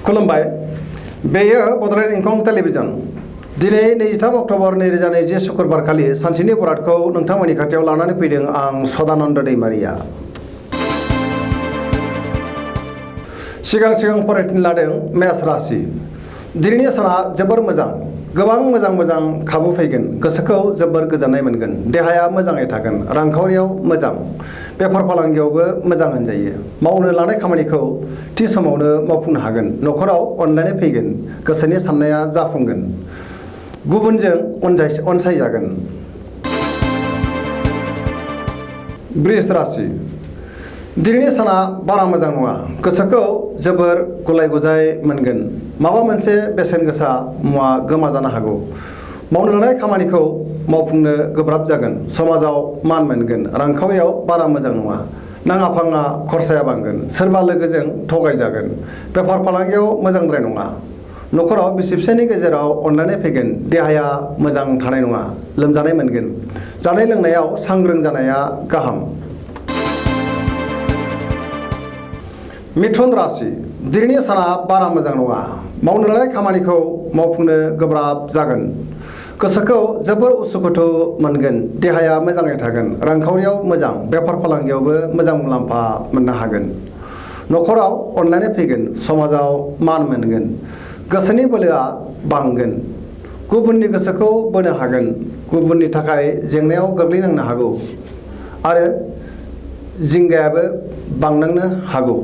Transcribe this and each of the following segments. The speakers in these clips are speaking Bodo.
खुलुमबाय बेयो बड'लेण्ड इंखं टेलिभिजन दिनै 23 अक्ट'बर 2020 शुक्रबार खालि सानसेनि बरादखौ नोंथांमोननि खाथियाव लानानै फैदों आं सदानन्द दैमारिया। सिगां फरायथिनो लादों मेष राशि। दिनैनि साना जोबोर मोजां, गोबां मोजां खाबु फैगोन, गोसोखौ जोबोर गोजोननाय मोनगोन, देहाया मोजाङै थागोन, रांखावरियाव मोजां, बेफार फालांगियावबो मोजां होनजायो। मावनो लानाय खामानिखौ थि समावनो मावफुंनो हागोन, न'खराव अनलायनाय फैगोन, गोसोनि साननाया जाफुंगोन, गुबुनजों अनसायजागोन। बृष राशि। दिनैनि साना बारा मोजां नङा, गोसोखौ जोबोर गुलाय गुजाय मोनगोन, माबा मोनसे बेसेन गोसा मुवा गोमाजानो हागौ, मावनो लानाय खामानिखौ मावफुंनो गोब्राब जागोन, समाजाव मान मोनगोन, रांखावरियाव बारा मोजां नङा, नाङा फाङा खरसाया बांगोन, सोरबा लोगोजों थगायजागोन, बेफार फालांगियाव मोजांद्राय नङा, न'खराव बिसि फिसायनि गेजेराव अनलायनाय फैगोन, देहाया मोजां थानाय नङा, लोमजानाय मोनगोन, जानाय लोंनायाव सांग्रां जानाया गाहाम। मिथुन राशि। दिनैनि साना बारा मोजां नङा, मावनो लानाय खामानिखौ मावफुंनो गोब्राब जागोन, गोसोखौ जोबोर उसुखुथु मोनगोन, देहाया मोजाङै थागोन, रांखावरियाव मोजां, बेफार फालांगियावबो मोजां मुलाम्फा मोननो हागोन, न'खराव अनलायनाय फैगोन, समाजाव मान मोनगोन, गोसोनि बोलोआ बांगोन, गुबुननि गोसोखौ बोनो हागोन, गुबुननि थाखाय जेंनायाव गोग्लैनांनो हागौ आरो जिंगायाबो बांनांनो हागौ।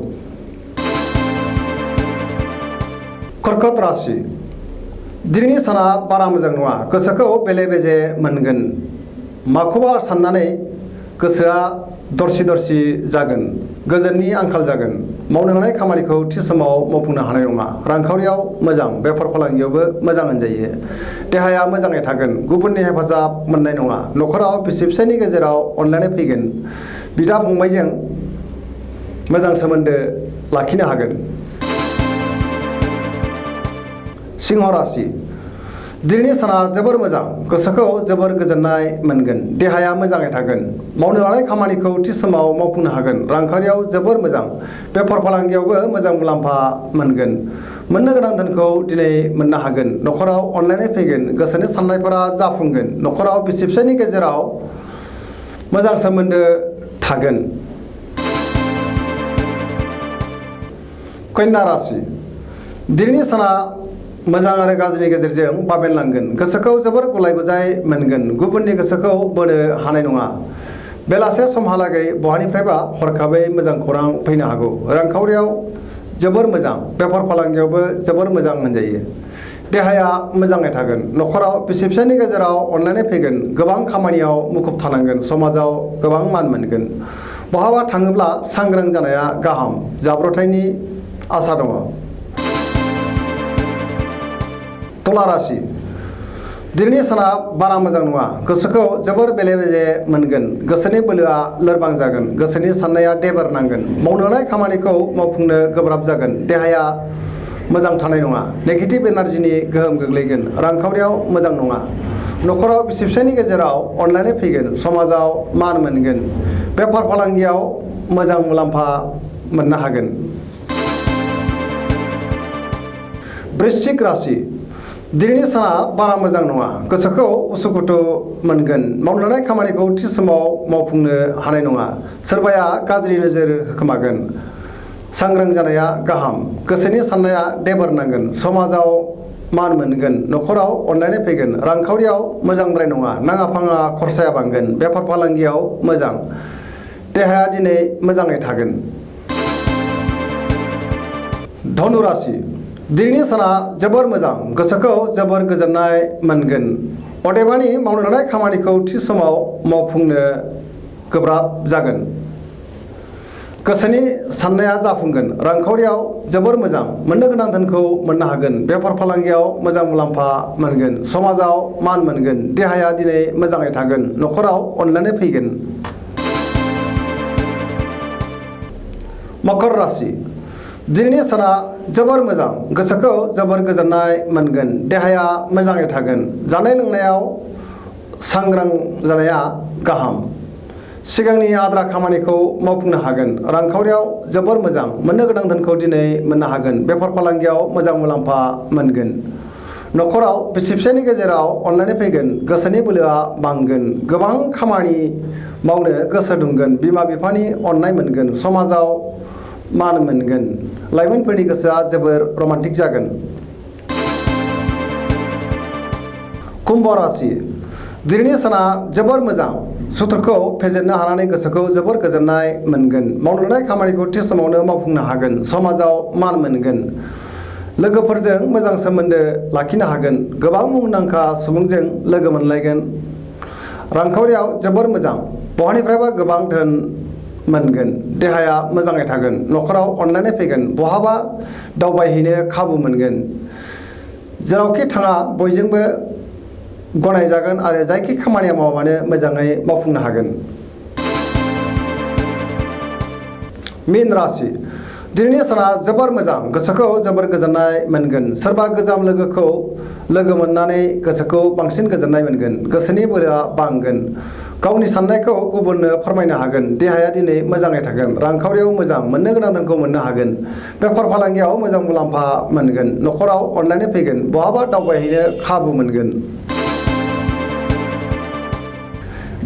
कर्कट राशि। दिनैनि साना बारा मोजां नङा, गोसोखौ बेले बेजे मोनगोन, माखौबा साननानै गोसोआ दरसि जागोन, गोजोननि आंखाल जागोन, मावनो लानाय खामानिखौ थि समाव मावफुंनो हानाय नङा, रांखावरियाव मोजां, बेफार फालांगियावबो मोजां होनजायो, देहाया मोजाङै थागोन, गुबुननि हेफाजाब मोननाय नङा, न'खराव बिसि फिसायनि गेजेराव अनलायनाय फैगोन, बिदा फंबायजों मोजां सोमोन्दो लाखिनो हागोन। सिंह राशि। दिनैनि साना जोबोर मोजां, गोसोखौ जोबोर गोजोननाय मोनगोन, देहाया मोजाङै थागोन, मावनो लानाय खामानिखौ थि समाव मावफुंनो हागोन, रांखावरियाव जोबोर मोजां, बेफार फालांगियावबो मोजां मुलाम्फा मोनगोन, मोननो गोनां धोनखौ दिनै मोननो हागोन, न'खराव अनलायनाय फैगोन, गोसोनि साननायफोरा जाफुंगोन, न'खराव बिसि फिसायनि गेजेराव मोजां सोमोन्दो थागोन। कन्या राशि। दिनैनि साना मोजां आरो गाज्रिनि गेजेरजों बाबेनलांगोन, गोसोखौ जोबोर गुलाय गुजाय मोनगोन, गुबुननि गोसोखौ बोनो हानाय नङा, बेलासे समहालागै बहानिफ्रायबा हरखाबै मोजां खौरां फैनो हागौ, रांखावरियाव जोबोर मोजां, बेफार फालांगियावबो जोबोर मोजां होनजायो, देहाया मोजाङै थागोन, न'खराव बिसि फिसायनि गेजेराव अनलायनाय फैगोन, गोबां खामानियाव मुखुब थानांगोन, समाजाव गोबां मान मोनगोन, बहाबा थाङोब्ला सांग्रां जानाया गाहाम, जाब्रबथायनि आसा दङ। तुला राशि। दिनैनि साना बारा मोजां नङा, गोसोखौ जोबोर बेले बेजे मोनगोन, गोसोनि बोलोआ लोरबां जागोन, गोसोनि साननाया देबोर नांगोन, मावनो लानाय खामानिखौ मावफुंनो गोब्राब जागोन, देहाया मोजां थानाय नङा, नेगेटिभ एनार्जिनि गोहोम गोग्लैगोन, रांखावरियाव मोजां नङा, न'खराव बिसि फिसायनि गेजेराव अनलायनाय फैगोन, समाजाव मान मोनगोन, बेफार फालांगियाव मोजां मुलाम्फा मोननो हागोन। वृश्चिक राशि। दिनैनि साना बारा मोजां नङा, गोसोखौ उसुखुथु मोनगोन, मावनो लानाय खामानिखौ थि समाव मावफुंनो हानाय नङा, सोरबाया गाज्रि नोजोर होखोमागोन, सांग्रां जानाया गाहाम, गोसोनि साननाया देबोर नांगोन, समाजाव मान मोनगोन, न'खराव अनलायनाय फैगोन, रांखावरियाव मोजांद्राय नङा, नाङा फाङा खरसाया बांगोन, बेफार फालांगियाव मोजां, देहाया दिनै मोजाङै थागोन। धनु राशि। दिनैनि साना जोबोर मोजां, गोसोखौ जोबोर गोजोननाय मोनगोन, अदेबानि मावनो लानाय खामानिखौ थि समाव मावफुंनो गोब्राब जागोन, गोसोनि साननाया जाफुंगोन, रांखावरियाव जोबोर मोजां, मोननो गोनां धोनखौ मोननो हागोन, बेफार फालांगियाव मोजां मुलाम्फा मोनगोन, समाजाव मान मोनगोन, देहाया दिनै मोजाङै थागोन, न'खराव अनलायनाय फैगोन। मकर राशि। दिनैनि साना जोबोर मोजां, गोसोखौ जोबोर गोजोननाय मोनगोन, देहाया मोजाङै थागोन, जानाय लोंनायाव सांग्रां जानाया गाहाम, सिगांनि आद्रा खामानिखौ मावफुंनो हागोन। रांखावरियाव जोबोर मोजां, मोननो गोनां धोनखौ दिनै मोननो हागोन। बेफार फालांगियाव मोजां मुलाम्फा मोनगोन। न'खराव बिसि फिसायनि गेजेराव अनलायनाय फैगोन। गोसोनि बोलोआ बांगोन। गोबां खामानि मावनो गोसो दुंगोन। बिमा बिफानि अननाय मोनगोन। समाजाव मान मोनगोन। लाइमोनफोरनि गोसोआ जोबोर रमान्टिक जागोन। कुम्भ राशि दिनैनि साना जोबोर मोजां। सुथुरखौ फेजेननो हानानै गोसोखौ जोबोर गोजोननाय मोनगोन। मावनो लानाय खामानिखौ थि समावनो मावफुंनो हागोन। समाजाव मान मोनगोन। लोगोफोरजों मोजां सोमोन्दो लाखिनो हागोन। गोबां मुंदांखा सुबुंजों लोगो मोनलायगोन। रांखावरियाव जोबोर मोजां। बहानिफ्रायबा गोबां धोन मोनगोन। देहाया मोजाङै थागोन। न'खराव अनलायनाय फैगोन। बहाबा दावबायहैनो खाबु मोनगोन। जेरावखि थाङा बयजोंबो गनायजागोन आरो जायखि खामानि मावामानो मोजाङै मावफुंनो हागोन। मीन राशि दिनैनि साना जोबोर मोजां। गोसोखौ जोबोर गोजोननाय मोनगोन। सोरबा गोजाम लोगोखौ लोगो मोननानै गोसोखौ बांसिन गोजोननाय मोनगोन। गोसोनि बोलोआ बांगोन। गावनि साननायखौ गुबुननो फोरमायनो हागोन। देहाया दिनै मोजाङै थागोन। रांखावरियाव मोजां, मोननो गोनां धोनखौ मोननो हागोन। बेफार फालांगियाव मोजां मुलाम्फा मोनगोन। न'खराव अनलायनाय फैगोन। बहाबा दावबायहैनो खाबु मोनगोन।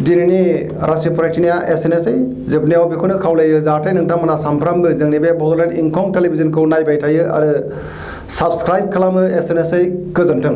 दिनैनि राशि फरायथिनाया एसेनोसै। जोबनायाव बेखौनो खावलायो जाहाथे नोंथांमोना सानफ्रामबो जोंनि बे बड'लेण्ड इंखं टेलिभिजनखौ नायबाय थायो आरो साबस्क्राइब खालामो। एसेनोसै, गोजोन्थों।